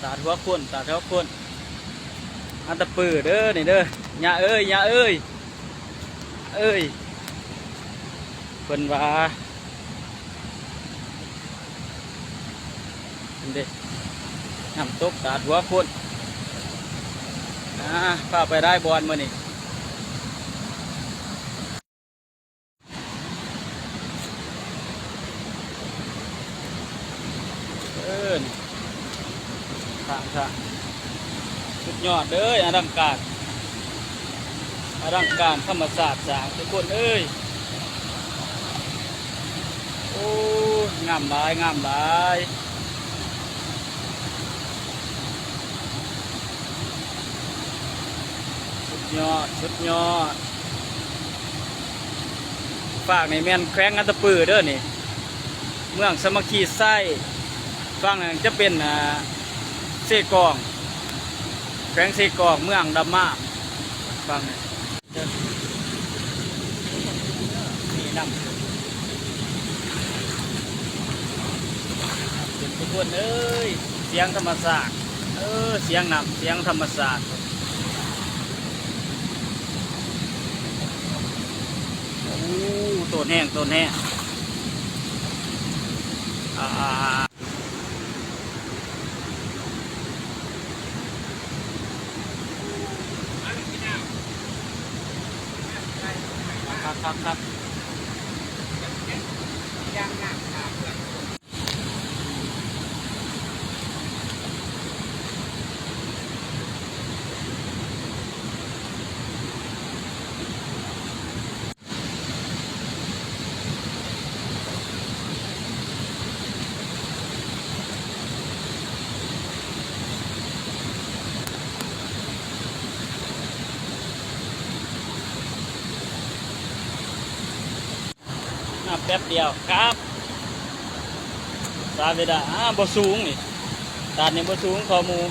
ຕາດຫົວຄົນ ຕາດຫົວຄົນ ອັນຕະປືເດີນີ້ເດີ ຍາເອີຍ ຍາເອີຍ ເອີຍ ເພິ່ນວ່າ ເດ້ ນ້ຳຕົກຕາດຫົວຄົນ ອ່າ ພາໄປຫຼາຍບ່ອນມື້ນີ້. ເອີ ນີ້ ທາງ ທາງ ສຸດຍອດເລີຍ ອະລັງການ ອະລັງການທຳມະຊາດສ້າງ ທຸກຄົນເອີຍ. ໂອ້ຍ ງາມຫຼາຍ ງາມຫຼາຍ ສຸດຍອດ ສຸດຍອດ. ຟາກນີ້ແມ່ນແຂວງອັດຕະປືເດີນີ້ ເມືອງສາມັກຄີໄຊ. ຝັ່ງນັ້ນຈະເປັນ ອ່າ ເຊກອງ ແຂວງເຊກອງ ເມືອງດຳມາມ ຝັ່ງນີ້ເດີ ນີ້ນຳ ເປັນທຸກຄົນເອີຍ ສຽງທຳມະຊາດ ເອີ ສຽງນ້ຳ ສຽງທຳມະຊາດ. ໂອ້ ໂຕນແຮງ ໂຕນແຮງ ອ່າ ຄັກໆໆ. ມາແປັບດຽວຄັບ ສາເວດາ ອ່າ ບໍ່ສູງນີ້ ຕາດນີ້ບໍ່ສູງ ຂໍ້ໝູ່